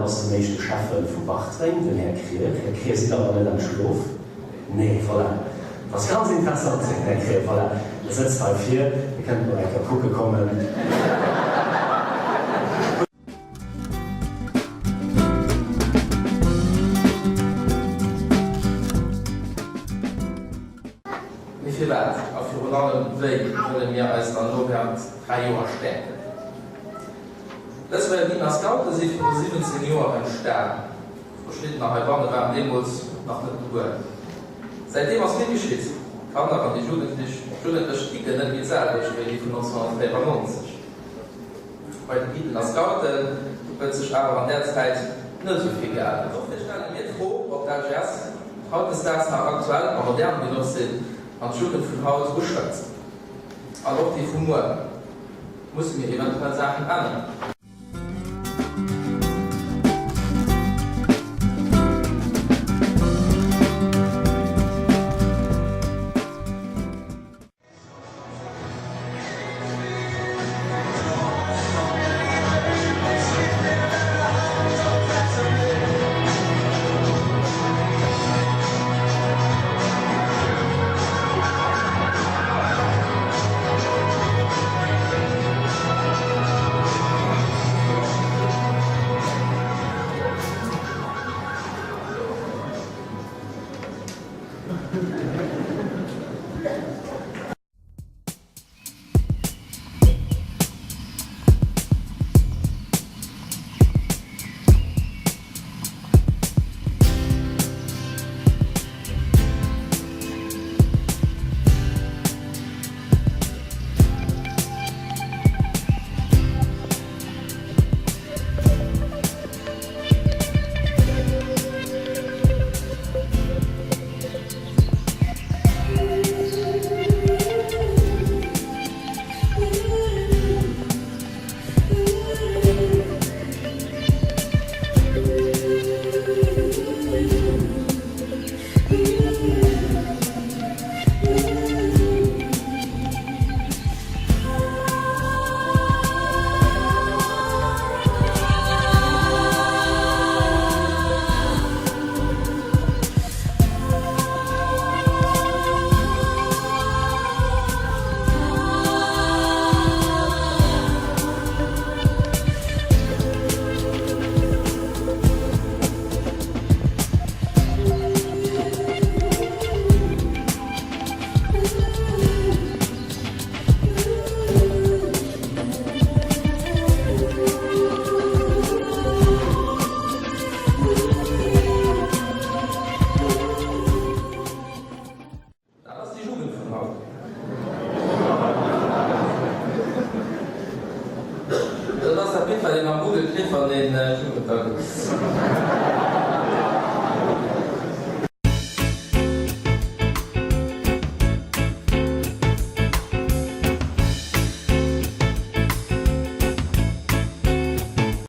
Dat ass den éischte Schäffe vu Bartreng, den Här Krier. Här Krier, sidd Der nach net entschlof? Nee, voilà. Dat ass ganz interessant, seet den Här Krier. Voilà, e sëtzt hei vir. Dir kënnt mol eng Kéier kucke kommen. Mee firwat a virun allem wéi wëlle mir eis dann elo während 3 Joer stäerken? Lëtzebuerger Guiden a Scoute si viru 17 Joer entstan. Verschiddener heibanne waren deemools nach net gebuer. Säitdeem ass vill geschitt. D'Kanner an déi Jugendlech Jugendlech ticken net méi d'selwecht wéi déi vun 1994. Bei de Guiden a Scouten huet sech awer an där Zäit net esou vill geännert. Dofir stelle mir d'Fro, ob d'LGS hautdesdaags nach aktuell a modern genuch sinn an d'Jugend vun haut uschwätzen. An och déi vu muer. Musse mir eventuell Saachen änneren?